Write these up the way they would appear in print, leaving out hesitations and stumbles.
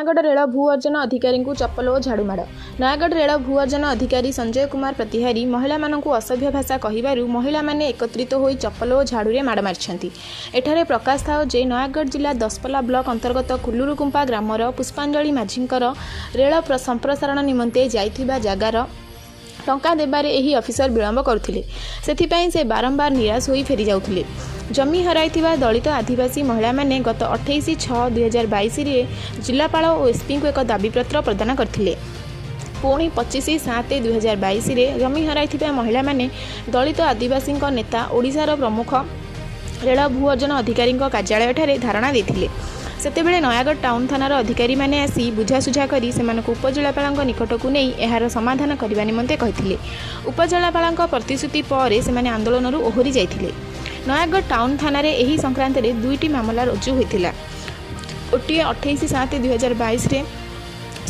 ନୟାଗଡ଼ ରେଳ ଭୂ ଅର୍ଜନ ଅଧିକାରୀଙ୍କୁ ଚପଲ ଓ ଝାଡ଼ୁ ମାଡ଼। ନୟାଗଡ଼ ରେଳ ଭୂ ଅର୍ଜନ ଅଧିକାରୀ ସଞ୍ଜୟ କୁମାର ପ୍ରତିହାରୀ ମହିଳାମାନଙ୍କୁ ଅସଭ୍ୟ ଭାଷା କହିବାରୁ ମହିଳାମାନେ ଏକତ୍ରିତ ହୋଇ ଚପଲ ଓ ଝାଡ଼ୁରେ ମାଡ଼ ମାରିଛନ୍ତି। ଏଠାରେ ପ୍ରକାଶ ଥାଉ ଯେ, ନୟାଗଡ଼ ଜିଲ୍ଲା ଦଶପଲ୍ଲା ବ୍ଲକ ଅନ୍ତର୍ଗତ କୁଲୁରୁକୁମ୍ପା ଗ୍ରାମର ପୁଷ୍ପାଞ୍ଜଳି ମାଝୀଙ୍କର ରେଳ ସମ୍ପ୍ରସାରଣ ନିମନ୍ତେ ଯାଇଥିବା ଜାଗାର ଟଙ୍କା ଦେବାରେ ଏହି ଅଫିସର ବିଳମ୍ବ କରୁଥିଲେ। ସେଥିପାଇଁ ସେ ବାରମ୍ବାର ନିରାଶ ହୋଇ ଫେରିଯାଉଥିଲେ। ଜମି ହରାଇଥିବା ଦଳିତ ଆଦିବାସୀ ମହିଳାମାନେ ଗତ 28/6/2022ରେ ଜିଲ୍ଲାପାଳ ଓ ଏସ୍ପିଙ୍କୁ ଏକ ଦାବିପତ୍ର ପ୍ରଦାନ କରିଥିଲେ। ପୁଣି 25/7/2022ରେ ଜମି ହରାଇଥିବା ମହିଳାମାନେ ଦଳିତ ଆଦିବାସୀଙ୍କ ନେତା ଓଡ଼ିଶାର ପ୍ରମୁଖ ରେଳ ଭୂ ଅର୍ଜନ ଅଧିକାରୀଙ୍କ କାର୍ଯ୍ୟାଳୟଠାରେ ଧାରଣା ଦେଇଥିଲେ। ସେତେବେଳେ ନୟାଗଡ଼ ଟାଉନ୍ ଥାନାର ଅଧିକାରୀମାନେ ଆସି ବୁଝାସୁଝା କରି ସେମାନଙ୍କୁ ଉପଜିଲ୍ଲାପାଳଙ୍କ ନିକଟକୁ ନେଇ ଏହାର ସମାଧାନ କରିବା ନିମନ୍ତେ କହିଥିଲେ। ଉପଜିଲ୍ଲାପାଳଙ୍କ ପ୍ରତିଶ୍ରୁତି ପରେ ସେମାନେ ଆନ୍ଦୋଳନରୁ ଓହରି ଯାଇଥିଲେ। ନୟାଗଡ଼ ଟାଉନ୍ ଥାନାରେ ଏହି ସଂକ୍ରାନ୍ତରେ ଦୁଇଟି ମାମଲା ରୁଜୁ ହୋଇଥିଲା। ଗୋଟିଏ 28/7/2022ରେ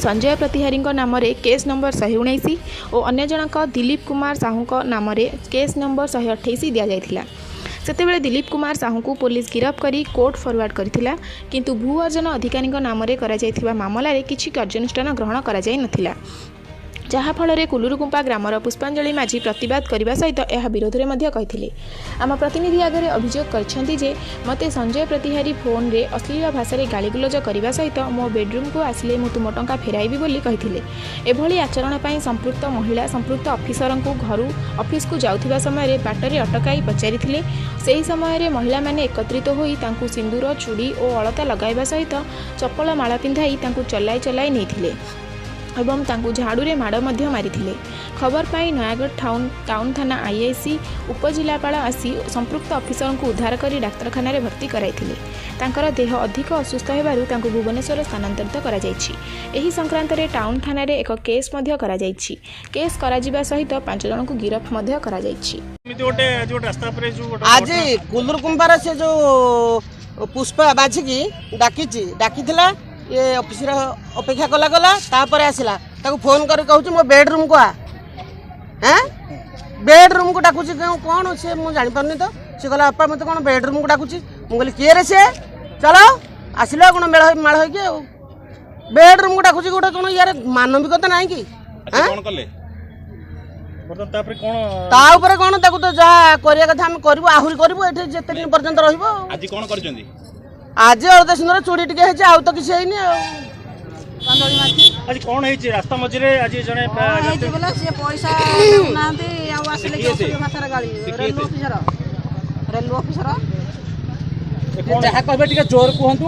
ସଞ୍ଜୟ ପ୍ରତିହାରୀଙ୍କ ନାମରେ କେସ୍ ନମ୍ବର 119 ଓ ଅନ୍ୟ ଜଣକ ଦିଲୀପ କୁମାର ସାହୁଙ୍କ ନାମରେ କେସ୍ ନମ୍ବର 128 ଦିଆଯାଇଥିଲା। ସେତେବେଳେ ଦିଲୀପ କୁମାର ସାହୁଙ୍କୁ ପୋଲିସ ଗିରଫ କରି କୋର୍ଟ ଫରୱାର୍ଡ କରିଥିଲା। କିନ୍ତୁ ଭୂ ଅର୍ଜନ ଅଧିକାରୀଙ୍କ ନାମରେ କରାଯାଇଥିବା ମାମଲାରେ କିଛି କାର୍ଯ୍ୟାନୁଷ୍ଠାନ ଗ୍ରହଣ କରାଯାଇ ନଥିଲା, ଯାହାଫଳରେ କୁଲୁରୁକୁମ୍ପା ଗ୍ରାମର ପୁଷ୍ପାଞ୍ଜଳି ମାଝୀ ପ୍ରତିବାଦ କରିବା ସହିତ ଏହା ବିରୋଧରେ ମଧ୍ୟ କହିଥିଲେ। ଆମ ପ୍ରତିନିଧି ଆଗରେ ଅଭିଯୋଗ କରିଛନ୍ତି ଯେ, ମୋତେ ସଞ୍ଜୟ ପ୍ରତିହାରୀ ଫୋନ୍ରେ ଅଶ୍ଳୀଳ ଭାଷାରେ ଗାଳିଗୁଲଜ କରିବା ସହିତ ମୋ ବେଡ୍ରୁମ୍କୁ ଆସିଲେ ମୁଁ ତୁମ ଟଙ୍କା ଫେରାଇବି ବୋଲି କହିଥିଲେ। ଏଭଳି ଆଚରଣ ପାଇଁ ସମ୍ପୃକ୍ତ ମହିଳା ସମ୍ପୃକ୍ତ ଅଫିସରଙ୍କୁ ଘରୁ ଅଫିସକୁ ଯାଉଥିବା ସମୟରେ ବାଟରେ ଅଟକାଇ ପଚାରିଥିଲେ। ସେହି ସମୟରେ ମହିଳାମାନେ ଏକତ୍ରିତ ହୋଇ ତାଙ୍କୁ ସିନ୍ଦୁର, ଚୁଡ଼ି ଓ ଅଳତା ଲଗାଇବା ସହିତ ଚପଲ ମାଳ ପିନ୍ଧାଇ ତାଙ୍କୁ ଚଲାଇ ଚଲାଇ ନେଇଥିଲେ ଏବଂ ତାଙ୍କୁ ଝାଡ଼ୁରେ ମାଡ଼ ମଧ୍ୟ ମାରିଥିଲେ। ଖବର ପାଇ ନୟାଗଡ଼ ଟାଉନ୍ ଥାନା ଆଇଆଇସି, ଉପଜିଲ୍ଲାପାଳ ଆସି ସମ୍ପୃକ୍ତ ଅଫିସରଙ୍କୁ ଉଦ୍ଧାର କରି ଡାକ୍ତରଖାନାରେ ଭର୍ତ୍ତି କରାଇଥିଲେ। ତାଙ୍କର ଦେହ ଅଧିକ ଅସୁସ୍ଥ ହେବାରୁ ତାଙ୍କୁ ଭୁବନେଶ୍ୱର ସ୍ଥାନାନ୍ତରିତ କରାଯାଇଛି। ଏହି ସଂକ୍ରାନ୍ତରେ ଟାଉନ୍ ଥାନାରେ ଏକ କେସ୍ ମଧ୍ୟ କରାଯାଇଛି। କେସ୍ କରାଯିବା ସହିତ ପାଞ୍ଚ ଜଣଙ୍କୁ ଗିରଫ ମଧ୍ୟ କରାଯାଇଛି। ଏମିତି ଗୋଟେ ଆଜି ଗୋଟେ ରାସ୍ତା ଉପରେ ଯୋଉ ଗୋଟେ ଆଜି କୁଲୁରୁକୁମ୍ପାର ସେ ଯୋଉ ପୁଷ୍ପା ବାଛିକି ଡାକିଛି, ଡାକିଥିଲା। ଇଏ ଅଫିସର ଅପେକ୍ଷା କଲା କଲା, ତାପରେ ଆସିଲା। ତାକୁ ଫୋନ୍ କରି କହୁଛି, ମୋ ବେଡରୁମ୍କୁ ଆ। ହେଁ, ବେଡରୁମ୍କୁ ଡାକୁଛି କେଉଁ କ'ଣ ସେ ମୁଁ ଜାଣିପାରୁନି ତ। ସେ କହିଲା, ବାପା, ମୋତେ କ'ଣ ବେଡରୁମ୍କୁ ଡାକୁଛି? ମୁଁ କହିଲି, କିଏ ରେ ସିଏ? ଚାଲ ଆସିଲ କ'ଣ ମେଳ ମାଳ ହେଇକି ଆଉ ବେଡରୁମ୍କୁ ଡାକୁଛି। ଗୋଟେ କ'ଣ ୟାର ମାନବିକତା ନାହିଁ କି? ଆଚ୍ଛା, ଆଁ? କଣ କଲେ ବର୍ତ୍ତମାନ? ତାପରେ କଣ? ତା ଉପରେ କ'ଣ, ତାକୁ ତ ଯାହା କରିବା କଥା ଆମେ କରିବୁ, ଆହୁରି କରିବୁ। ଏଠି ଯେତେ ଦିନ ପର୍ଯ୍ୟନ୍ତ ରହିବ ଆଉ। ଆଜି କଣ କରିଛନ୍ତି? ଆଜି ଅଳତା ସିନ୍ଦୁର ଚୁଡ଼ି ଟିକେ ହେଇଛି, ଆଉ ତ କିଛି ହେଇନି ଆଉ। ଆଜି କଣ ହେଇଛି ରାସ୍ତା ମଝିରେ ଆଜି ଜଣେ କଣ ହେଇଛି ବୋଲେ, ସିଏ ପଇସା ଦେଉନାହାନ୍ତି ଆଉ ଆସିଲେ କି କିଏ ସେ? ଅସଭ୍ୟ ଭାଷାରେ ଗାଳି। ସେ କିଏ ରେଲୱେ ସେ? Officer, railway officer. କଣ ଯାହା କହିବେ ଟିକେ ଜୋର କୁହନ୍ତୁ,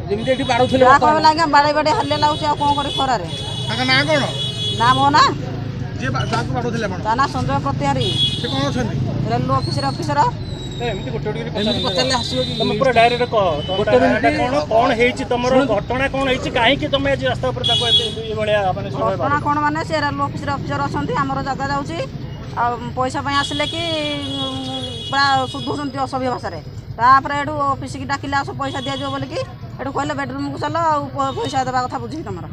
ଯେମିତି ଏଠି ବାଡଉଥିଲେ। ଯାହା ବର୍ତ୍ତମାନ। କହିବେ ଆଜ୍ଞା, ବାଡ଼େଇ ବାଡ଼େଇ ହାଲିଆ ଲାଗୁଛି, ଆଉ କଣ କରି ଖରାରେ। ତାଙ୍କ ନାଁ କ'ଣ? ନା, ମୋ ନା ଯିଏ ଯାହାକୁ ବାଡ଼ଉଥିଲେ ଆପଣ? ତା ନା ସଞ୍ଜୟ ପ୍ରତିହାରୀ। ସେ କ'ଣ ଅଛନ୍ତି? Railway officer, officer. ଏମିତି ଗୋଟେ ଗୋଟେ କରି ଏମିତି ପଚାରନ୍ତୁ। ପଚାରିଲେ ଆସିବ କି? ତମେ ପୁରା ଡାଇରେକ୍ଟ କହ ତମ ଗୋଟେ ଟା ମିନିଟ୍। କଣ କଣ ହେଇଛି ତମର? ଶୁଣନ୍ତୁ। ଘଟଣା କଣ ହେଇଛି? କାହିଁକି ତମେ ଆଜି ରାସ୍ତା ଉପରେ ତାକୁ ଏତେ ଏଇଭଳିଆ ମାନେ ସମୟ ଘଟଣା ବାଡ଼ଉଛ? କଣ ମାନେ, ସେ ରେଲୱେ ଅଫିସର, ଅଫିସର ଅଛନ୍ତି, ଆମର ଜାଗା ଯାଉଛି ଆଉ ପଇସା ପାଇଁ ଆସିଲେ କି ପୁରା ଶୁଧୁଛନ୍ତି ଅସଭ୍ୟ ଭାଷାରେ। ତାପରେ ଏଠୁ ଅଫିସକି ଡାକିଲେ, ଆସ ପଇସା ଦିଆଯିବ ବୋଲିକି। ଏଠୁ କହିଲେ, ବେଡରୁମ୍କୁ ଚାଲ ଆଉ ପଇସା ଦେବା କଥା ବୁଝିବି ତମର।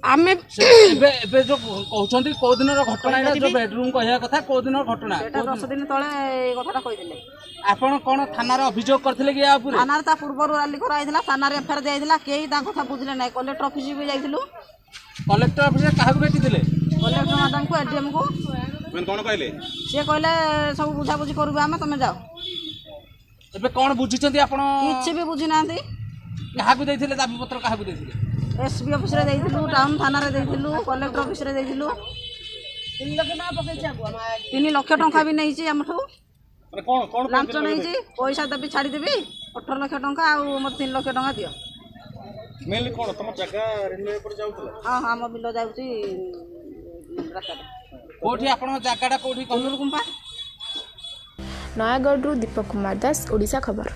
ଆମେ ସେ ଏବେ ଏବେ ଯୋଉ କହୁଛନ୍ତି, କୋଉ ଦିନର ଘଟଣା ଏଇଟା? ଯୋଉ ବେଡରୁମ୍ କହିବା କଥା, କୋଉ ଦିନର ଘଟଣା? ସେଇଟା 10 ଦିନ ତଳେ ଏଇ କଥାଟା କହିଥିଲେ। ଆପଣ କଣ ଥାନାରେ ଅଭିଯୋଗ କରିଥିଲେ କି ୟା ଉପରେ? ଥାନାରେ ତା ପୂର୍ବରୁ ରାଲି କରାଯାଇଥିଲା, ଥାନାରେ ଏଫଆଇଆର ଦିଆଯାଇଥିଲା। କେହି ତାଙ୍କ କଥା ବୁଝିଲେ ନାହିଁ। କଲେକ୍ଟର ଅଫିସ ବି ଯାଇଥିଲୁ। କଲେକ୍ଟର ଅଫିସରେ କାହାକୁ ଭେଟିଥିଲେ? କଲେକ୍ଟର ମ୍ୟାଡ଼ାମକୁ, ଏଡିଏମକୁ। ସେମାନେ କଣ କହିଲେ? ସିଏ କହିଲେ, ସବୁ ବୁଝାବୁଝି କରିବୁ ଆମେ, ତମେ ଯାଅ। ଏବେ କଣ ବୁଝିଛନ୍ତି ଆପଣ? କିଛି ବି ବୁଝି ନାହାନ୍ତି। କାହାକୁ ଦେଇଥିଲେ ଦାବିପତ୍ର, କାହାକୁ ଦେଇଥିଲେ? ଏସ୍ ପି ଅଫିସରେ ଦେଇଥିଲୁ, ଟାଉନ ଥାନାରେ ଦେଇଥିଲୁ, କଲେକ୍ଟର ଅଫିସରେ ଦେଇଥିଲୁ। 3 ଲକ୍ଷ ଟଙ୍କା ବି ନେଇଛି ଆମଠୁ। ମାନେ କଣ କଣ? ଲାଞ୍ଚ ନେଇଛି। ପଇସା ଦେବି, ଛାଡ଼ିଦେବି 18 ଲକ୍ଷ ଟଙ୍କା, ଆଉ ମୋତେ 3 ଲକ୍ଷ ଟଙ୍କା ଦିଅ। ମେନଲି କଣ ତମ ଜାଗା ରେଲୱେ ଉପରେ ଯାଉଥିଲା? ହଁ, ଆମ ବିଲ ଯାଉଛି ରାସ୍ତାରେ। କୋଉଠି ଆପଣଙ୍କ ଜାଗାଟା କୋଉଠି କହିଲେ? କୁଲୁରୁକୁମ୍ପା। ନୟାଗଡ଼ରୁ ଦୀପକ କୁମାର ଦାସ, ଓଡ଼ିଶା ଖବର।